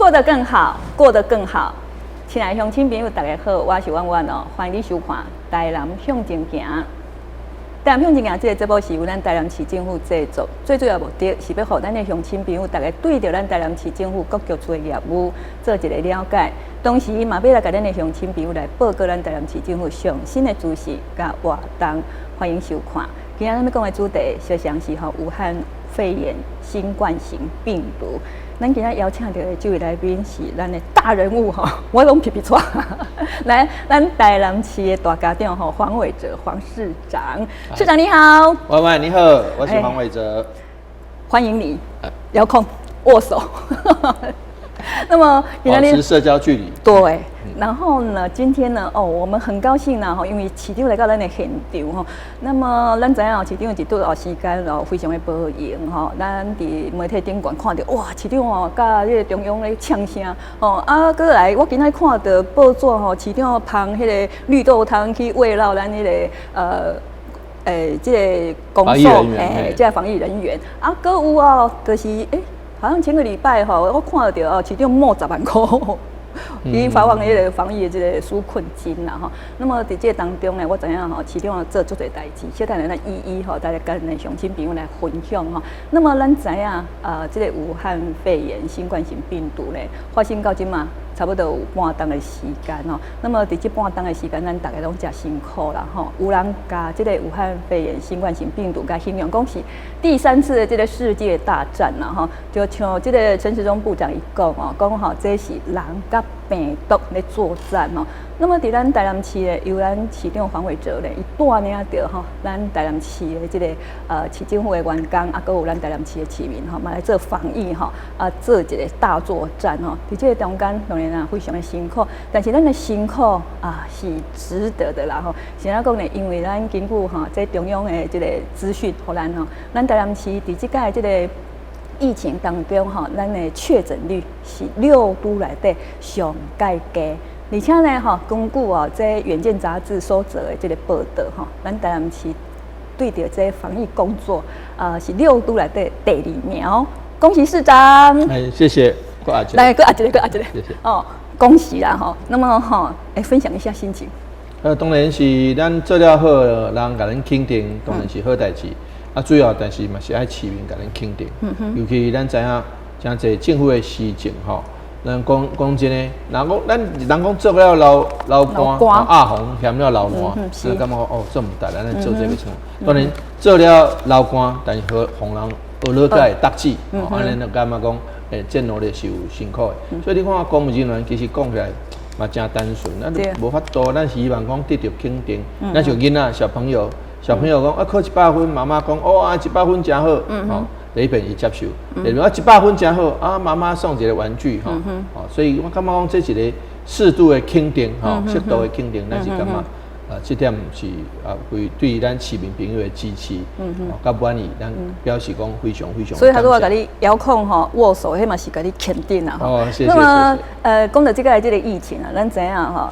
做得更好，過得更好。親愛的鄉親朋友，大家好，我是婉婉哦，歡迎你收看《台南向前行》。台南向前行這个節目是由咱台南市政府製作，最主要目的是欲予咱的鄉親朋友，逐家對著咱台南市政府各局處的業務做一个了解，同時嘛欲來共咱的鄉親朋友來報告咱台南市政府上新的資訊佮活動，歡迎收看。今仔日欲講的主題，相像是吼武漢肺炎新冠型病毒。咱今仔邀請著的這位來賓是咱的大人物吼，我攏皮皮挫。來，咱台南市的大家長吼黃偉哲黃市長，市長你好。婉婉你好，我是黃偉哲。歡迎你，遙控握手。那麼保持社交距離。對，然後呢，今天呢，哦，我們很高興呢，因為市長來到咱的現場吼。那麼咱知影市長一拄哦時間哦非常的無閒吼，咱佇媒體頂懸看著，哇，市長哦，佮彼个中央咧嗆聲吼，啊，閣來我今仔看著報紙吼，市長捧彼个綠豆湯去慰勞咱彼个這个公所這个防疫人員，啊，閣有哦，就是好像前個禮拜吼，我看著哦，市長募10萬塊，已經發放彼个防疫的這個紓困金啦吼。那麼佇這個當中呢，我知影吼，市長做足濟代誌，小等下咱一一吼，大家佮咱鄉親朋友來分享吼。那麼咱知影啊，這個武漢肺炎新冠型病毒呢，發生到這馬差不多有半冬的時間吼。那麼佇這半冬的時間，咱逐家攏誠辛苦啦吼。有人共這個武漢肺炎新冠型病毒共形容講是第三次的這個世界大戰啦吼。就像這個陳時中部長伊講哦，講吼這是人佮病毒咧作戰吼。那麼佇咱台南市的，由咱市長黃偉哲咧，伊帶領著吼，咱台南市的這個市政府的員工，啊，閣有咱台南市的市民吼，嘛來做防疫吼，啊，做一個大作戰吼。佇這個中間，當然啊，非常的辛苦，但是咱的辛苦啊是值得的啦吼。是按怎講呢？因為咱根據吼這中央的這個資訊，予咱吼，咱台南市佇這擺這個疫情當中吼，咱的確診率是六都內底上蓋低。而且呢，吼，根據哦，這《遠見》雜誌所做的這個報導，吼，咱台南市對著這防疫工作，是六都內底第二名哦。恭喜市長！哎，謝謝，閣按一下。來，閣按一下，閣按一下。謝謝。哦，恭喜啦，吼。那麼吼，來分享一下心情。當然是咱做了好，人共咱肯定，當然是好代誌。啊，主要但是嘛是愛市民共咱肯定。尤其咱知影，誠濟政府的施政吼。咱講講真的，人講咱人講做了流流汗，阿紅嫌了流汗，就感覺哦，這毋值，咱來做這个創。當然做了流汗，但是予予人學了解得志，按呢就感覺講，這努力是有辛苦的。所以你看公務人員其實講起來嘛誠單純，咱無法度，咱希望講得著肯定。咱像囡仔小朋友，小朋友講啊考100分，媽媽講哦啊一百分誠好，吼。第一遍伊接受，第二啊一百分誠好，啊媽媽送一個玩具吼，哦，所以我感覺講這一個適度的肯定吼，適度的肯定，咱是感覺啊，這點是啊，會對咱市民朋友的支持，佮滿意，咱表示講非常非常。所以他如果共你遙控吼握手，彼嘛是共你肯定啦。哦，謝謝。那麼講著這個這個疫情啊，咱知影吼，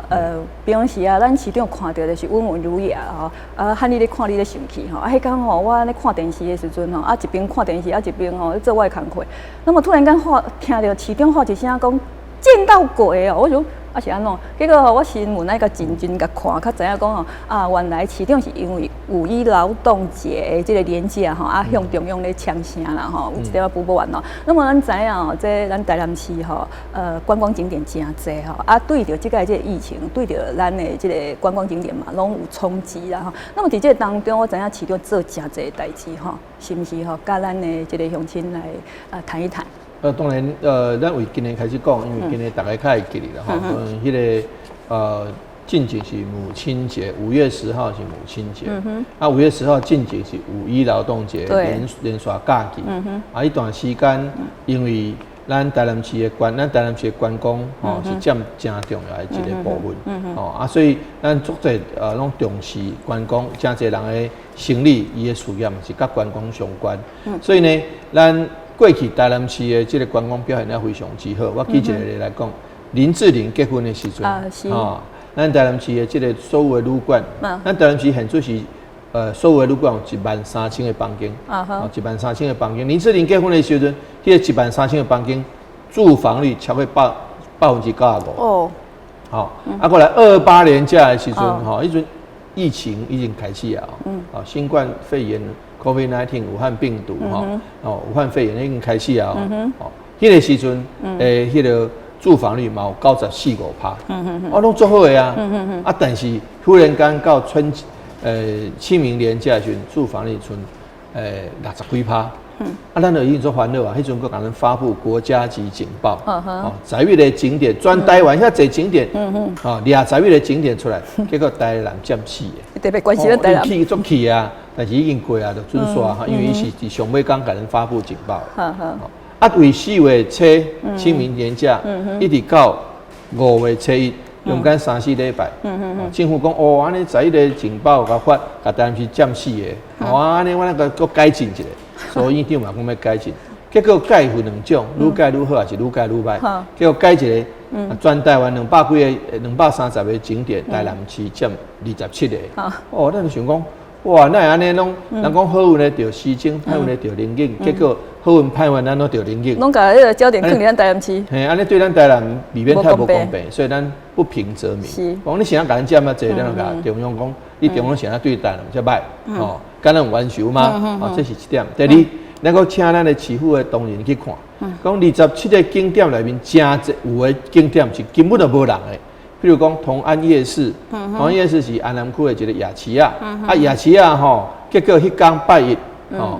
平常時啊，咱市長看著就是溫文儒雅吼，啊，喊你咧看你咧生氣吼，啊，彼工吼，我咧看電視的時陣吼，啊，一邊看電視啊，一邊吼做我的工課，那麼突然間話聽著市長喊一聲講見到鬼哦，我就。啊是按怎？結果吼，我新聞愛共認真共看，較知影講吼，啊，原來市長是因為五一勞動節的這個連假吼，啊，向中央咧嗆聲啦吼，有一點仔補不完咯。那麼咱知影吼，這咱台南市吼，觀光景點誠濟吼，啊，對著這個這個疫情，對著咱的這個觀光景點嘛，攏有衝擊啦吼。那麼佇這個當中，我知影市長做誠濟代誌吼，是毋是吼？佮咱的這個鄉親來啊談一談。當然，咱為今年開始講，因為今年逐家較會記得啦吼。嗯，彼个進前是母親節，5月10號是母親節。啊，5月10號進前是五一勞動節，連續假期。啊，彼段時間，因為咱台南市的觀光吼是佔誠重要的一個部分。哦，啊，所以咱足濟攏重視觀光，誠濟人的生理，伊的事業嘛是佮觀光相關。所以呢，咱過去台南市的這個觀光表現得非常之好。我舉一個例來講，林志玲結婚的時陣，哦，咱台南市的這個所有的旅館，咱台南市現出是所有的旅館有1萬3千個房間，哦，1萬3千個房間。林志玲結婚的時陣，彼個1萬3千個房間住房率超過95%。好，啊，過來228連假的時陣，吼，彼陣疫情已經開始啊，啊，新冠肺炎（COVID-19）武漢病毒，吼，哦，武漢肺炎已經開始啊，哦，彼個時陣，彼個住房率嘛有94.5趴，哦，攏足好的啊，啊，但是忽然間到春，清明連假的時陣，住房率賰60幾趴。啊，咱就已經足煩惱啊！彼陣閣共咱發布國家級警報，哦，11個景點，全台灣遐濟景點，哦，掠11個景點出來，結果台南佔四個。特別關心咱台南。去足去啊，但是已經過啊，就準煞哈，因為伊是佇上尾工共咱發布警報。啊，為4月初清明連假，一直到5月初1，中間三四禮拜，政府講哦，按呢11個警報共發，共台南市佔四個，哦，按呢我那個閣改進一下。所以院長嘛講欲改進，結果改分兩種，愈改愈好，還是愈改愈歹？結果改一個，全台灣200幾个、230個景點，台南市佔27個。哦，咱就想講，哇，哪會按呢攏？人講好運的著時鐘，歹運的著靈境，結果好運歹運咱攏著靈境。攏共彼個焦點放佇咱台南市。嘿，按呢對咱台南未免太無公平，所以咱不平則鳴。講你是按共咱佔遮濟，咱就共中央講，你中央是按對台南遮歹，哦。敢咱有冤仇嗎？哦，這是一點。第二，咱閣請咱的市府的同仁去看，講27個景點內面，誠濟有的景點是根本就無人的。譬如講同安夜市，同安夜市是安南區的一個夜市仔，啊夜市仔吼，結果彼工拜一吼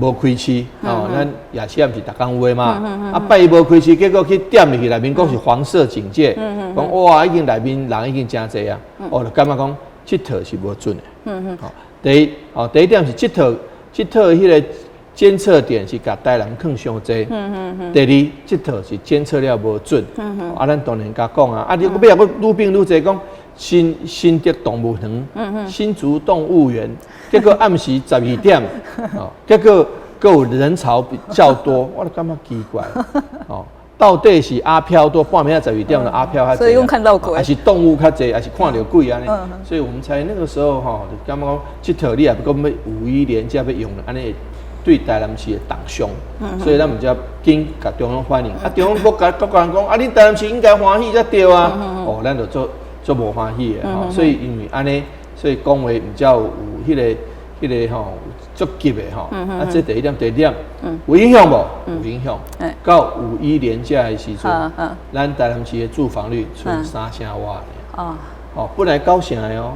無開市，吼，咱夜市仔毋是逐工有的嘛，啊拜一無開市，結果去點入去內面講是黃色警戒，講哇已經內面人已經誠濟啊，哦就感覺講這套是無準的。第一，哦，第一點是這套彼個監測點是共台南囥傷濟。第二，這套是監測了無準。啊，咱當然共講啊，啊，你閣欲閣愈變愈濟講新竹動物園，新竹動物園，結果暗時12點，哦，結果閣有人潮比較多，我就感覺奇怪，哦，到底是阿飄多，半暝仔十二點的阿飄較濟，所以講看到鬼，還是動物較濟，還是看著鬼按呢？所以我們才那個時候吼，就感覺講這套你也欲欲五一連假欲用，按呢對台南市會重傷，所以咱毋才緊共中央反映，啊中央閣共閣共人講，啊恁台南市應該歡喜才對啊，哦，咱就足足無歡喜的吼，所以因為按呢，所以講話毋才有彼個吼足急的吼，啊這第一點，第二點有影響無？有影響。到五一連假的時陣，咱台南市的住房率賰三成外。哦，本來九成的哦，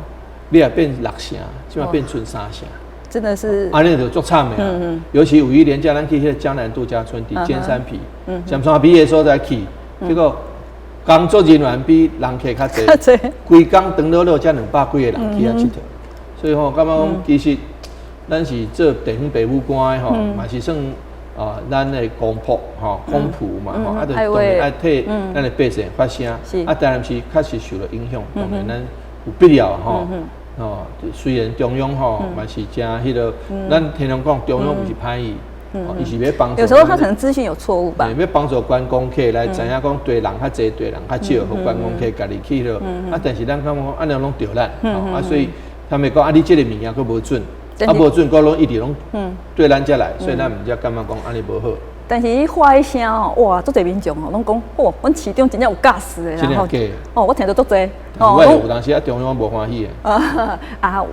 你也變六成，這擺變賰三成。真的是。按呢就足慘的啊！尤其五一連假，咱去彼個江南度假村，佇尖山埤、尖山埤的所在去，結果工作人員比人客較濟，規工長落落才200幾個人去遐𨑨迌，所以吼，感覺講其實咱是做地方父母官的吼，嘛是算啊，咱的公僕吼，公僕嘛吼，啊，就當然愛替咱的百姓發聲，啊，當然是確實受到影響，當然咱有必要吼。哦，雖然中央吼嘛是誠彼個，咱天天講中央毋是歹意，伊是欲幫助。有時候他可能資訊有錯誤吧。欲幫助觀光客來知影講地人較濟，地人較少，予觀光客家己去囉。啊，但是咱感覺講按呢攏著咱，啊，所以他們講啊，你這個物件閣無準，啊無準，閣攏一直攏對咱遮來，所以咱毋才感覺講按呢無好。但是伊喊彼聲哦，哇，足濟民眾哦，攏講，哦，阮市長真正有駕勢的啦吼。哦，我聽著足濟。哦，我有當時啊，中央無歡喜的。啊，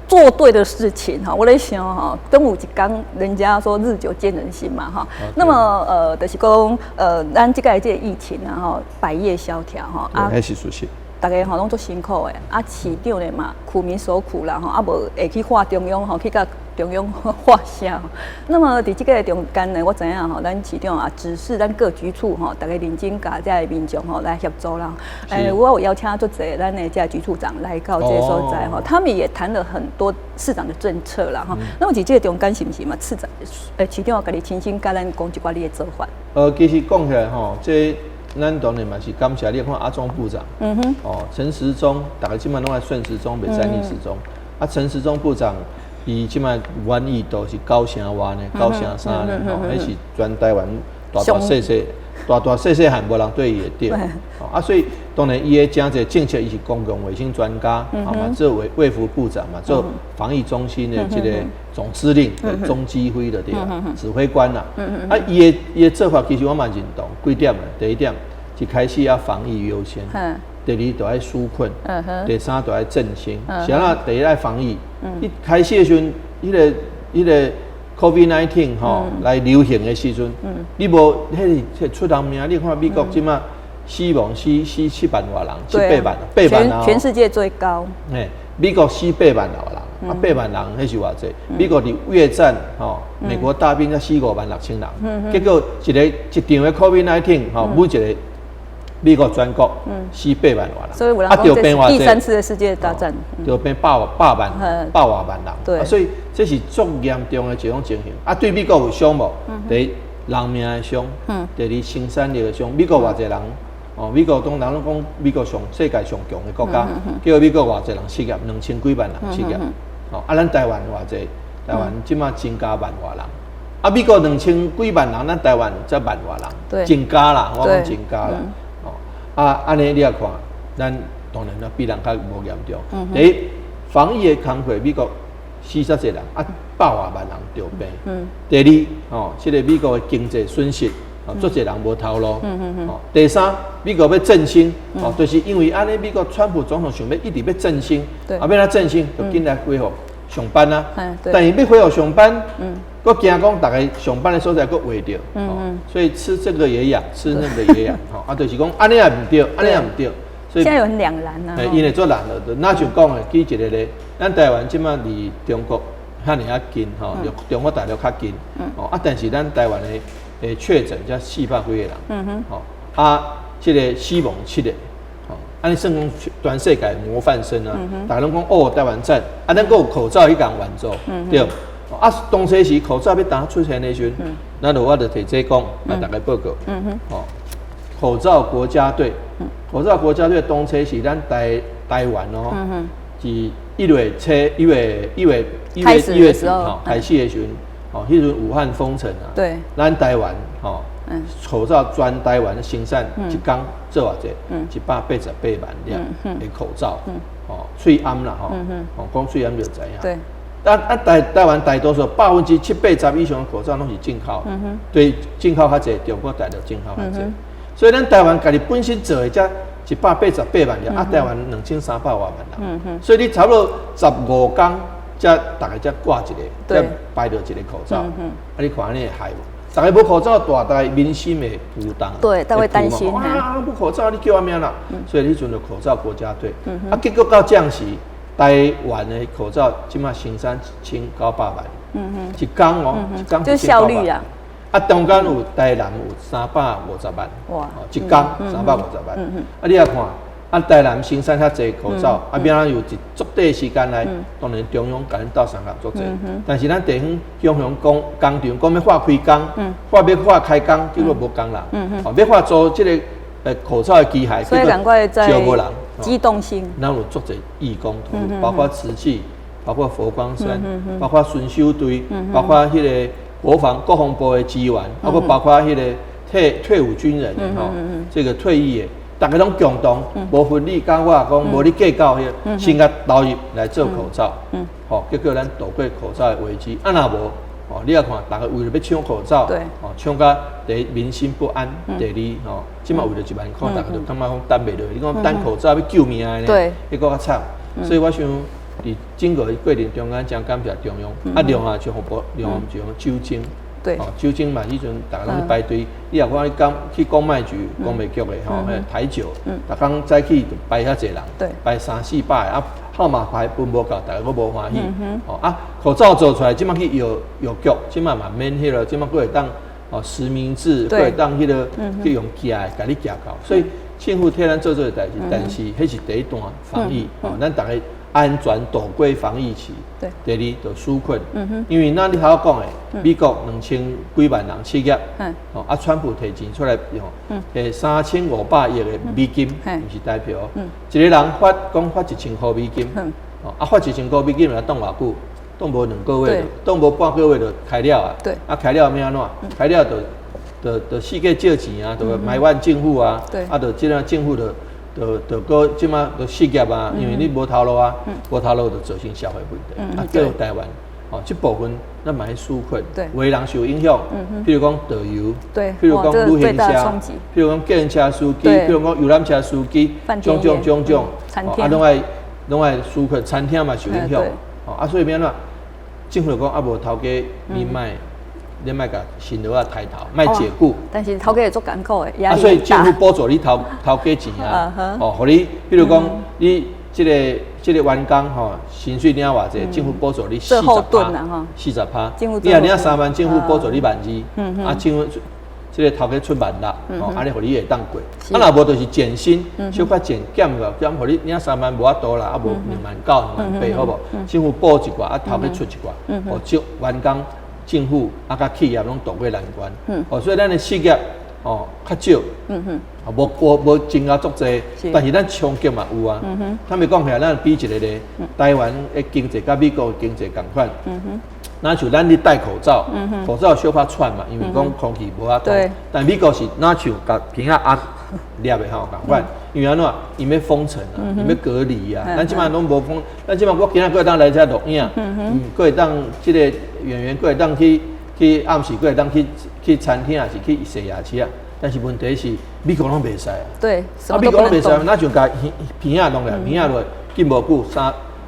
做對的事情哈，我咧想哈，總有一工，人家說日久見人心嘛哈。那麼就是講咱這個疫情啊吼，百業蕭條吼。啊，彼是事實。逐家吼攏足辛苦的，啊市長咧嘛，苦民所苦啦吼，啊無會去喊中央吼，去共中央喊聲。那麼佇這個中間呢，我知影吼，咱市長啊指示咱各局處吼，逐家認真共遮个民眾吼來協助啦。我有邀請足濟咱的遮個局處長來到這個所在吼，他們也談了很多市長的政策啦吼。那麼佇這個中間是毋是嘛？市長市長家己親身共咱講一寡你的做法。其實講起來吼，這咱當然嘛是感謝你看阿中部長，哦，陳時中，逐家這擺攏愛順時鐘，袂使逆時鐘。啊，陳時中部長，伊這擺滿意度是九成外呢，9成3呢，吼，彼是全台灣大大細細、大大細細漢無人對伊會著。啊，所以當然伊的誠濟政策，伊是公共衛生專家，啊嘛做衛福部長嘛，做防疫中心的這個總司令、總指揮的對啊，指揮官啦。啊，伊的做法其實我嘛認同幾點啦。第一點，一開始要防疫優先；第二，就愛紓困；第三，就愛振興。是按怎？第一愛防疫，一開始的時陣，彼個 COVID-19 吼來流行的時陣，你無彼個出人命，你看美國這馬死亡死7萬外人，七八萬，八萬啊！全世界最高。嘿，美國死八萬外人，啊，八萬人彼是偌濟？美國佇越戰吼，美國大兵才死5萬6千人，結果一個一場的 COVID-19 吼，每一個美國全國死八萬外人，所以有人講這是第三次的世界大戰，著變百外萬人。對，所以這是足嚴重的一種情形。啊，對美國有傷無？第一，人命的傷；第二，生產力的傷。美國偌濟人？哦，美國當人攏講美國上世界上強的國家，結果美國偌濟人失業，2000幾萬人失業。哦，啊，咱台灣偌濟？台灣這馬增加萬外人。啊，美國2000幾萬人，咱台灣才萬外人，增加啦，我講增加啦。哦，啊，按呢你也看，咱當然啦，比人較無嚴重。第一，防疫的工課，美國死遮濟人，啊，百外萬人著病。第二，哦，這個美國的經濟損失。哦，足濟人無頭路。哦，第三，美國欲振興，哦，就是因為按呢，美國川普總統想欲一直欲振興，啊，欲按怎振興，就緊來恢復上班啊。但是欲恢復上班，閣驚講逐个上班的所在閣圍著，所以吃這個也癢，吃那個也癢，吼，啊，就是講按呢也毋對，按呢也毋對。所以現在有很兩難啊。因為足難了，若像講的，舉一個例，咱台灣這馬離中國遐爾仔近，吼，中國大陸較近，哦，啊，但是咱台灣的確診才400幾個人，吼，啊，這個死亡七個，吼，按呢算講全世界模範生啊，逐家攏講哦，台灣讚，啊，咱閣有口罩去共援助，對，啊，當初時口罩欲當出現的時陣，咱就我就提這講，來逐家報告，吼，口罩國家隊，口罩國家隊當初時咱台灣哦，是1月初，1月底吼，開始的時陣。哦，彼陣武漢封城啊，咱台灣吼，口罩全台灣生產一工做偌濟？188萬粒的口罩，哦，喙罨啦吼，哦，講喙罨就知影。啊啊台灣大多數70%、80%以上的口罩攏是進口，對，進口較濟，中國大陸進口較濟，所以咱台灣家己本身做的才188萬粒，啊，台灣2300外萬人，所以你差不多15工才逐家才掛一個，才排著一個口罩。啊，你看按呢會害無？逐家無口罩戴，逐家民心會浮動。對，都會擔心。啊，無口罩，你叫啥物啦？所以彼陣就口罩國家隊。啊，結果到這時，台灣的口罩這馬生產1900萬。一工哦，一工就效率啊。啊，中間有台南有350萬。哇！一工350萬。啊，你也看。啊，台南生產遐濟口罩，啊，變怎有一足短時間內，當然中央共咱鬥相共足濟。但是咱地方雄雄工廠講欲發開工，發欲發開工，結果無工人。哦，欲發做這個口罩的機械，所以難怪在招無人。機動性。咱有足濟義工投入，包括慈濟，包括佛光山，包括巡守隊，包括彼個國防部的支援，啊，閣包括彼個退伍軍人的吼，這個退役的。逐家攏共同，無分你佮我講，無咧計較彼個，先共投入來做口罩，吼，結果咱度過口罩的危機。啊，若無，哦，你也看，逐家為著欲搶口罩，哦，搶甲第一民心不安，第二，吼，這馬為著1萬塊，逐家就感覺講等袂落。你講等口罩欲救命的呢，彼閣較慘。所以我想，佇整個過程中間，真感謝中央。啊，另外就另外就酒精。哦，酒精嘛，彼陣逐家攏咧排隊。你若看你講去公賣局、公賣局的吼，台酒，逐工早起就排遐濟人，排三四百個，啊，號碼牌分無夠，逐家閣無歡喜。哦啊，口罩做出來，這馬去藥局，這馬嘛免彼個，這馬閣會當哦實名制，閣會當彼個去用寄的，共你寄到。所以政府替咱做這個代誌，但是彼是第一段防疫，哦，咱逐家安全度過防疫期。第二就紓困，因為咱你頭講的，美國2000幾萬人失業，哦，啊，川普提錢出來用，提3500億的美金，毋是台票，一個人發講發1000箍美金，哦，啊，發一千箍美金來當偌久？當無2個月，當無半個月就開了啊，啊，開了欲按怎？開了就四界借錢啊，就埋怨政府啊，啊，就這樣政府就。就閣這馬就失業啊，因為你無頭路啊，無頭路就造成社會問題。啊，叫台灣哦，這部分咱嘛愛紓困，有的人受影響，譬如講導遊，譬如講旅行社，譬如講計程車司機，譬如講遊覽車司機，種種種種，啊，攏愛紓困，餐廳嘛受影響，哦，啊，所以欲按怎？政府就講啊，無頭家你莫共新羅仔刣頭，莫解僱。但是頭家會足艱苦的，啊，所以政府補助你頭家錢啊，哦，予你，比如講你這個員工吼，薪水領偌濟，政府補助你40趴，40趴。你若領3萬，政府補助你1.2萬，啊，政府這個頭家出萬六，哦，按呢予你會當過。啊，若無就是減薪，小可減減個，減予你領三萬無法度啦，啊無2.9萬、2.8萬，好無？政府補一寡，啊頭家出一寡，哦，這員工、政府啊，佮企業攏渡過難關。哦，所以咱的失業哦較少，無無無增加足濟，但是咱衝擊嘛有啊。坦白講起來，咱比一個咧，台灣的經濟佮美國的經濟仝款。若像咱咧戴口罩，口罩小可喘嘛，因為講空氣無法通。但美國是若像共鼻仔壓捏的吼仝款，因為按怎？伊欲封城啊，伊欲隔離啊。咱這馬攏無封，咱這馬我今仔閣會當來遮錄影，閣會當這個演員閣會當去暗時閣會當去餐廳，抑是去踅夜市啊。但是問題是美國攏袂使啊。啊，美國攏袂使，若像共鼻仔弄來，鼻仔落禁無久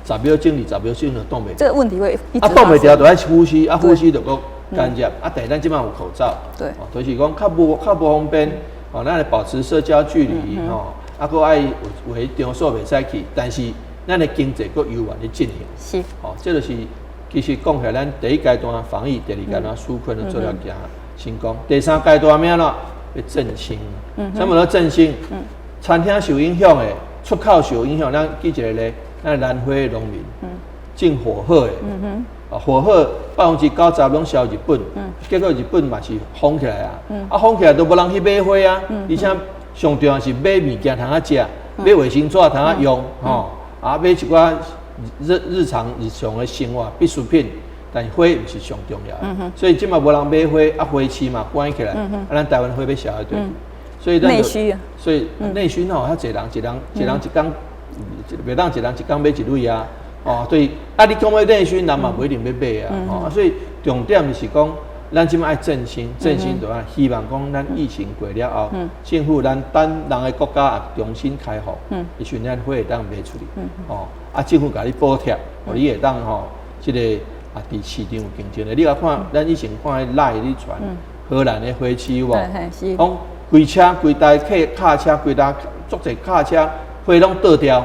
30秒鐘、20秒鐘就擋袂。這個問題會啊，擋袂牢就愛呼吸，啊，呼吸就閣感染。啊，但是咱這馬有口罩，哦，就是講較無方便，哦，咱來保持社交距離，吼，啊，閣愛有有的場所袂使去，但是咱的經濟閣猶原咧進行。哦，這就是其實講起來，咱第一階段防疫，第二階段紓困都做了誠成功。第三階段欲按怎？欲振興。啥物叫振興？餐廳受影響的，出口受影響，咱舉一個例。咱蘭花農民種火鶴的，啊火鶴90%攏銷日本，結果日本嘛是封起來啊，啊封起來都無人去買花啊，而且上重要是買物件通啊食，買衛生紙通啊用，吼，啊買一寡日日常日常的生活必需品，但是花毋是上重要的，所以這馬無人買花，啊花市嘛關起來，啊咱台灣花欲銷佗佗，所以內需啊，所以內需吼，遐濟人一人一人一工。袂當一人一工買一蕊啊，哦，對，啊，你講欲內需，人嘛無一定欲買啊，哦，所以重點就是講，咱這馬愛振興，振興就愛希望講，咱疫情過了後，政府咱等人的國家也重新開放，彼時咱花會當賣出去，哦，啊，政府共你補貼，予你會當吼，這個啊，佇市場有競爭力。你來看，咱以前看彼 LINE 咧傳荷蘭的花市有無？講規車規台客卡車規台足濟卡車。花攏倒掉，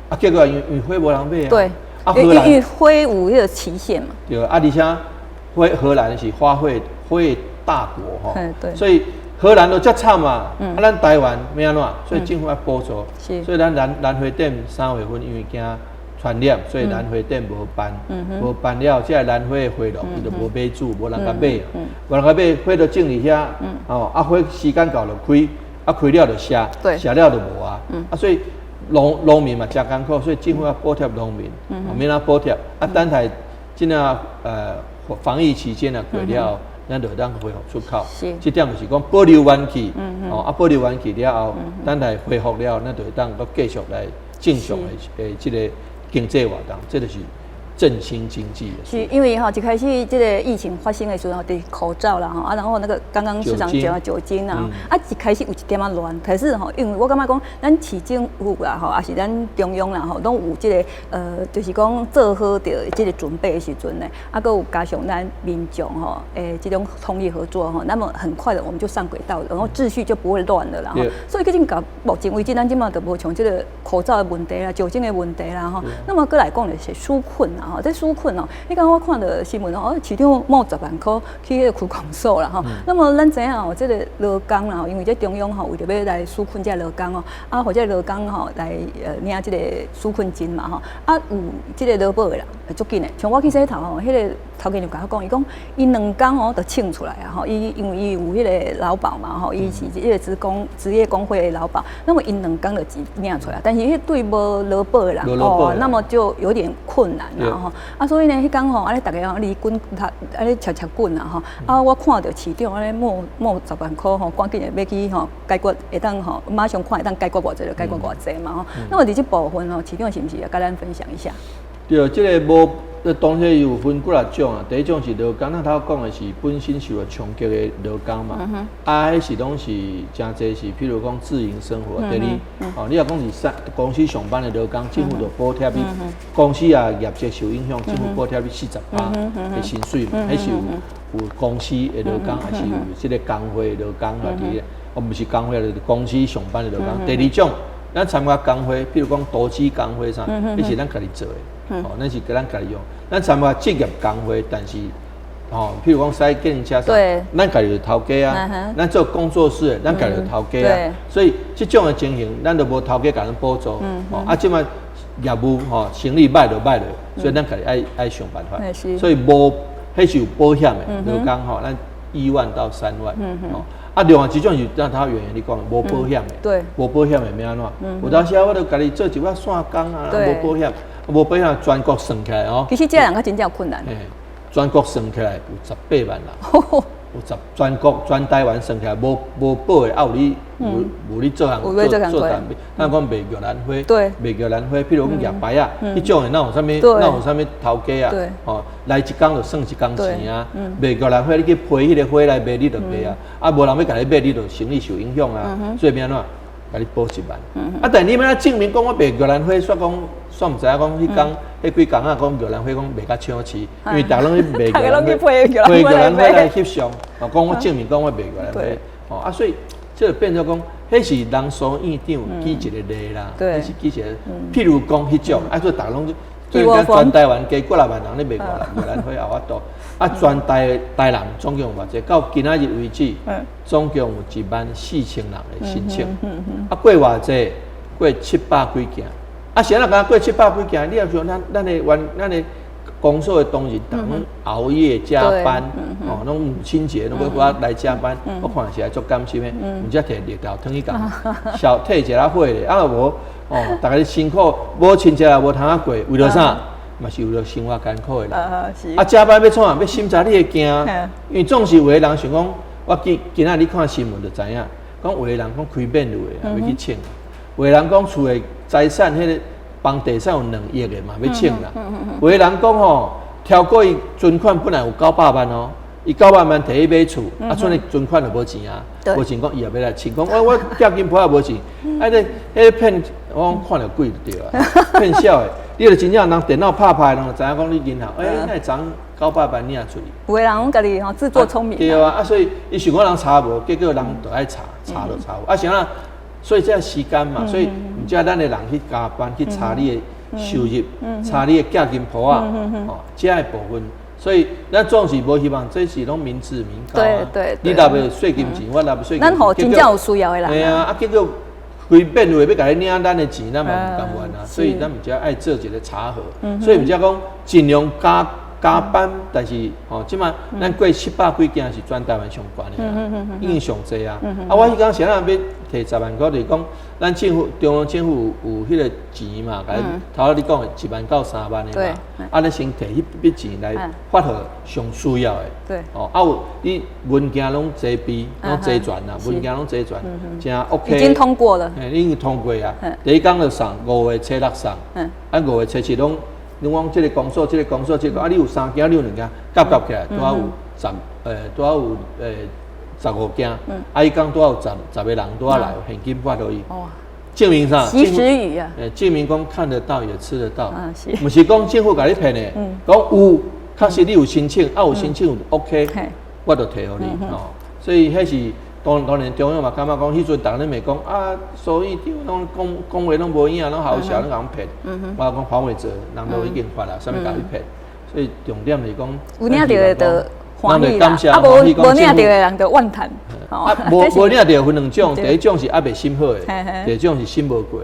啊，結果因為花無人買啊。啊，荷蘭因為花有彼個期限嘛。對，啊，而且花荷蘭是花卉花大國吼，所以荷蘭都遮慘啊，啊，咱台灣欲按怎？所以政府愛補助，所以咱蘭花展3月份因為驚傳染，所以蘭花展無辦，無辦了，這個蘭花的花農伊就無買主，無人共買，無人共買，花就種佇遐，哦，啊，花時間到就開。啊，開了就謝，謝了就無啊。啊，所以農民嘛誠艱苦，所以政府要補貼農民，欲按怎補貼？啊，等待這個防疫期間啊過了，咱就會當恢復出口。這點就是講保留元氣，哦，啊，保留元氣了後，等待恢復了，咱就會當閣繼續來正常的這個經濟活動，這就是振興經濟。是因為吼，一開始這個疫情發生的時候，佇口罩啦吼，啊，然後那個剛剛市長講的酒精啊，啊，一開始有一點仔亂，可是吼，因為我感覺講，咱市政府啦吼，抑是咱中央啦吼，攏有這個就是講做好著這個準備的時陣呢，啊，閣有加上咱民眾吼，這種通力合作吼，那麼很快的我們就上軌道，然後秩序就不會亂了啦。所以最近到目前為止，咱這馬就無像這個口罩的問題啦、酒精的問題啦吼。那麼閣來講就是紓困啦。吼，這紓困哦，你剛我看到新聞哦，市長募10萬箍去彼個區公所啦吼。那麼咱知影哦，這個勞工啦，因為這中央吼為著欲來紓困這個勞工哦，啊，予這個勞工吼來領這個紓困金嘛吼，啊有這個勞保的人足緊的，像我去洗頭吼，彼個頭家就共我講，伊講伊兩工哦就清出來啊吼，伊因為伊有彼個勞保嘛吼，伊是這個職工職業工會的勞保，那麼伊兩工就錢領出來，但是彼對無勞保的人哦，那麼就有點困難啦。吼。啊，所以呢，彼工吼，按呢逐家吼，離滾按呢撨撨滾啊吼。啊，我看著市長按呢募募十萬箍吼，趕緊的欲去吼解決，會當吼馬上看會當解決偌濟就解決偌濟嘛吼。那麼佇這部分吼，市長是毋是也共咱分享一下？對，這个無，當然有分幾若種啊。第一種是勞工，咱頭講的是本身受到衝擊的勞工嘛。啊，彼是攏是誠濟是，譬如講自營生活。第二，哦，你若講是上公司上班的勞工，政府就補貼你。公司啊業績受影響，政府補貼你40%的薪水嘛。彼是有公司的勞工，還是有這个工會的勞工來佇咧？哦，毋是工會，就是公司上班的勞工。第二種，咱參加工會，譬如講投資工會啥，彼是咱家己做的。哦，咱是咱家己用。咱參加職業工會，但是，哦，譬如講駛計程車啥，咱家己就頭家啊。咱做工作室的，咱家己就頭家啊。所以這種的情形，咱都無頭家共咱補助。哦，啊，這擺業務吼，生意䆀就䆀落，所以咱家己愛想辦法。所以無，彼是有保險的，勞工吼，咱1萬到3萬。哦，啊，另外一種是像頭圓圓你講無保險的，無保險的欲按怎？有當時啊，我就家己做一寡散工啊，無保險。無保險，全國算起來哦。其實這人較真正有困難。全國算起來有18萬人，有十全國全台灣算起來無保的，啊有你有你做項做做單品，咱講賣玉蘭花，賣玉蘭花，譬如講舉牌仔，彼種的哪有啥物哪有啥物頭家啊？哦，來一工就算一工錢啊。賣玉蘭花，你去批彼个花來賣，你就賣啊。啊，無人欲共你買，你就生意受影響啊。所以欲按怎？共你保一萬。啊，但你欲按怎證明講我賣玉蘭花，煞講煞毋知影講彼工彼幾工啊，講玉蘭花講賣較搶市，因為逐家攏去賣玉蘭花，批玉蘭花來翕相，哦，講我證明講我賣玉蘭花，哦啊，所以這就變做講，彼是人數院長舉一个例啦，彼是舉一个，譬如講彼種，啊，所以逐家攏，所以講全台灣加幾若萬人咧賣玉蘭花也有法度，啊，全台台南總共有偌濟？到今仔日為止，總共有1萬4千人的申請，啊，過偌濟？過七百幾件。啊，是按怎敢過七百幾件？你若像咱的員，咱的公所的同仁，逐攏熬夜加班，哦，攏母親節攏閣來加班，我看是來足感心的，毋才提綠豆湯去共小退一下火咧，啊無哦，逐家辛苦，母親節也無通仔過，為著啥？嘛是為著生活艱苦的人。啊，加班欲創啥？欲審查你的件，因為總是有的人想講，我今今仔你看新聞就知影，講有的人講開免稅的，欲去請；有的人講厝的財產，彼个房地產有2億的嘛，欲請啦。有的人講吼，超過伊存款本來有九百萬哦，伊九百萬提去買厝，啊，賰伊存款就無錢啊，無錢講伊也欲來請，講我寄金鋪也無錢，啊，彼個騙，我講看著鬼就對啊，騙痟的。你若真正人電腦拍拍，人就知影講你銀行，欸，哪會昨九百萬領出去？有的人攏家己吼自作聰明。對啊，啊，所以伊想講人查無，結果人就愛查，查就查有。啊，啥啦？所以這時間嘛，所以毋才咱的人去加班去查你的收入，查你的寄金簿仔，哦，這个部分。所以咱總是無希望，這是攏民脂民膏啊。你納的稅金錢，我納的稅金錢。咱予真正有需要的人。對啊，啊，結果規變話欲共你領咱的錢，咱嘛毋甘願啊。所以咱毋才愛做一個查核。所以毋才講盡量加加班，但是吼，這擺咱過七百幾件是全台灣上懸的啊，已經上濟啊。啊，我彼工是按怎欲提十萬箍，就是講咱政府中央政府有彼個錢嘛，共頭仔你講的1萬到3萬的嘛，啊，咱先提彼筆錢來發予上需要的。哦，啊有你文件攏齊備，攏齊全啦，文件攏齊全，誠 OK。已經通過了。嘿，已經通過啊。第一工就送，5月初6送。啊，5月初7攏。你講這个公所，這个公所，這个啊，你有三間，你有兩間，夾夾起來，拄好有十，拄好有15間。啊，彼工拄好有十個人拄好來，現金發予伊。證明啥？及時雨啊！證明講看得到也吃得到。毋是講政府共你騙的，講有，確實你有申請，啊有申請有 OK，我就提予你哦。所以彼是當然中央嘛感覺講，彼陣逐家咧罵講啊，所以攏講講話攏無影，攏好笑，攏共騙。我講黃偉哲人都已經發啦，啥物共你騙？所以重點是講有領著的就歡喜啦，啊無無領著的人就怨嘆。啊，無領著分兩種，第一種是猶未審好的，第二種是審無過。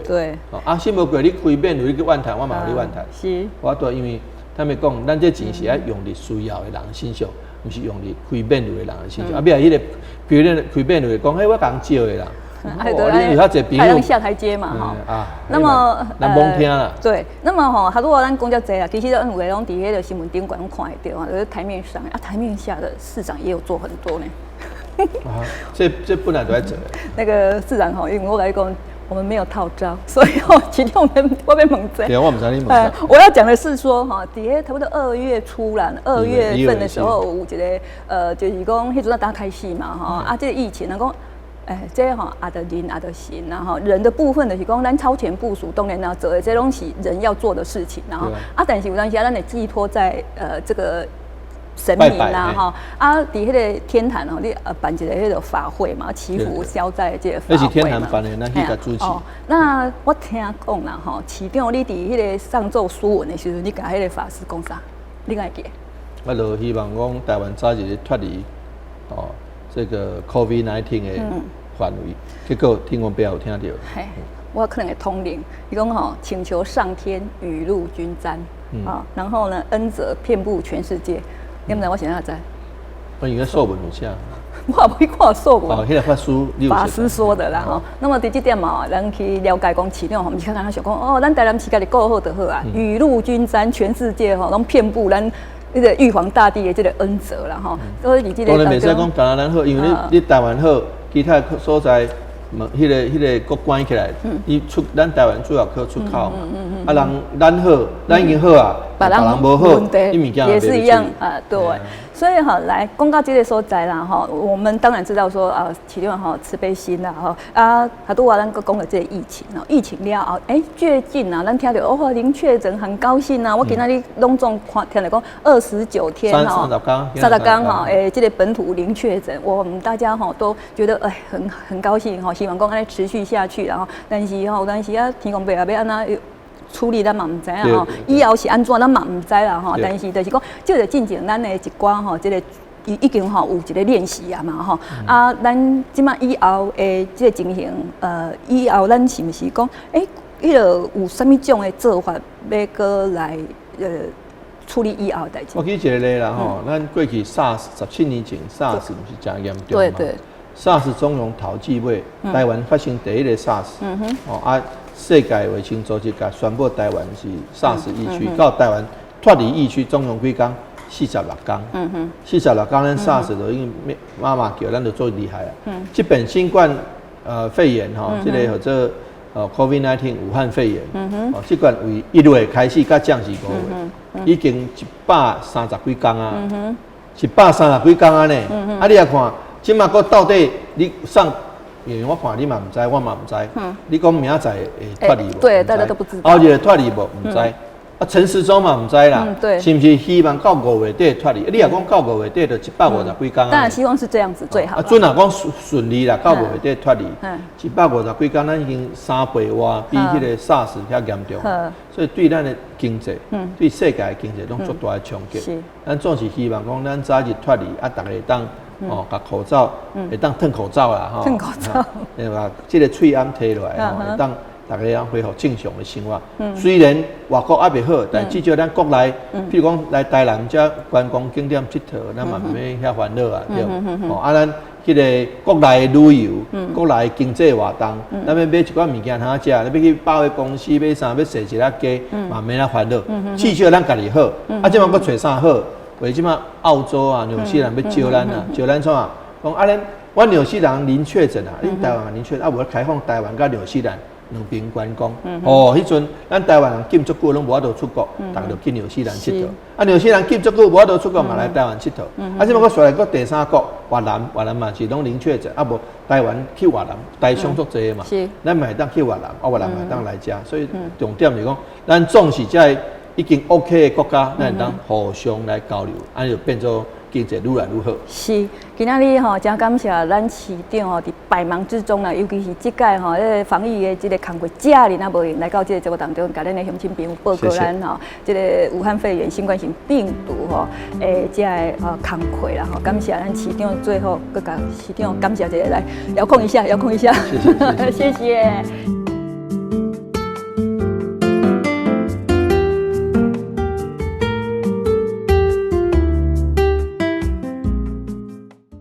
啊，審無過你開免稅你去怨嘆，我嘛予你怨嘆。我都因為他們講，咱這錢是愛用佇需要的人身上，毋是用佇開免稅的人身上。啊，尾仔彼个開免稅的講，彼我共人借的啦。哦，你有遐濟朋友下台階嘛，吼。啊，那麼咱罔聽啦。對，那麼吼，他如果咱講遮濟啊，其實咱有的攏佇彼個新聞頂懸攏看會著啊，就是台面上啊，台面下的市長也有做很多呢。啊，這本來就愛做。那個市長吼，因為我共你講，我們沒有套招，所以吼，其實我欲問這。對，我毋知你問啥。我要講的是說，哈，佇咧差不多2月初啦，2月份的時候有一個，就是講彼陣剛開始嘛，吼，啊，這個疫情，人講，哎，這吼啊著人啊著神，然後人的部分就是講，咱超前部署，當然啦，做的這攏是人要做的事情，然後啊，但是有當時啊，咱會寄託在這個神明啦，吼，啊，佇彼個天壇哦，你辦一個彼個法會嘛，祈福消災這個法會嘛。那是天壇辦的，咱去共主持。哦，那我聽講啦，吼，市長你佇彼個上奏書文的時陣，你共彼個法師講啥？你敢會記得？我就希望講台灣早日脫離哦這個 COVID-19 的範圍，結果天公伯有聽著。嘿，我可能會通靈，伊講吼，請求上天雨露均沾，啊，然後呢，恩澤遍布全世界。你毋知我是按怎知？我應該素文有寫。我也無去看素文。哦，彼個法師，法師說的啦吼。那麼佇這點嘛，咱去了解講市長吼，毋是較簡單想講哦，咱台南市家己顧好就好啊，雨露均沾，全世界吼攏遍布咱彼個玉皇大帝的這個恩澤啦吼。所以佇這個當然袂使講干焦咱好，因為你台灣好，其他所在，彼個閣關起來，你出咱台灣主要靠出口嘛。啊，人咱好，咱已經好啊，別人無好，你物件也是一樣啊，對。所以哈，來講到這個所在啦哈，我們當然知道說啊，市長哈慈悲心啦哈啊，拄拄仔咱閣講著這個疫情哦，疫情了後，欸，最近啊，咱聽著哦，零確診很高興啊，我今仔日攏總看聽著講29天哈， 30天， 30天哈，欸，這個本土零確診，我們大家哈都覺得哎很高興哈，希望講按呢持續下去，然後但是吼，但是啊，天公伯也欲按怎處理咱嘛毋知影吼，以後是按怎咱嘛毋知啦吼。但是就是講，這個進前咱的一寡吼，這個已經吼有一個練習啊嘛吼。啊，咱這馬以後的這個情形，以後咱是毋是講，欸，彼個有啥物種的做法欲閣來處理以後的代誌？我舉一個例啦吼，咱過去 SARS 17年前 SARS 毋是誠嚴重嘛？對對。 SARS 總共頭季尾，台灣發生第一個 SARS，哦啊。世界衛生組織共宣布台灣是 SARS 疫區，到台灣脫離疫區總共幾工？46天。46天，咱 SARS 就已經媽媽叫，咱就足厲害啊。這擺新冠肺炎吼，這個號做COVID-19 武漢肺炎，哦，這擺為1月開始到降是5月，已經130幾工啊，130幾工啊呢。啊，你也看，這馬閣到底你上？因為我看你嘛毋知，我嘛毋知。你講明仔載會脫離無？對，大家都不知道。後日會脫離無？毋知。啊，陳時中嘛毋知啦。是毋是希望到5月底脫離？你若講到五月底，就150幾工。當然希望是這樣子最好。啊，準若講順順利啦，到五月底脫離，150幾工，咱已經3倍外，比彼個 SARS 較嚴重。所以對咱的經濟，對世界的經濟攏足大的衝擊。咱總是希望講，咱早日脫離，啊，逐个會當。哦，共口罩會當褪口罩啦，吼，褪口罩，對吧？這個喙罨提落來，吼，會當逐家人恢復正常的生活。雖然外國猶未好，但至少咱國內，譬如講來台南遮觀光景點𨑨迌，咱嘛毋免遐煩惱啊，對。哦，啊，咱彼個國內的旅遊，國內的經濟活動，咱欲買一寡物件通食，你欲去百貨公司買衫，欲踅一下街，嘛免遐煩惱。至少咱家己好，啊，這馬閣揣啥好？為這馬澳洲啊、紐西蘭欲招咱啊，招咱創啊？講啊，咱阮紐西蘭零確診啊，恁台灣零確診啊，無開放台灣佮紐西蘭兩邊觀光。哦，彼陣咱台灣人禁足久攏無法度出國，逐家就去紐西蘭𨑨迌。啊，紐西蘭禁足久無法度出國，嘛來台灣𨑨迌。啊，這馬閣紲來閣第三國越南，越南嘛是攏零確診，啊無台灣去越南，台商足濟嘛，咱嘛會當去越南，啊越南嘛會當來遮，所以重點是講，咱總是這個已經 OK 的國家，咱會當互相來交流，按呢就變做經濟愈來愈好。是，今仔日吼，誠感謝咱市長吼，佇百忙之中啦，尤其是這擺吼，這個防疫的這個工作遮爾仔無閒，來到這個節目當中，共咱的鄉親朋友報告咱吼，這個武漢肺炎新冠型病毒吼，欸，這个工課啦吼，感謝咱市長，最後閣共市長感謝一下，來遙控一下，遙控一下，謝謝，謝謝。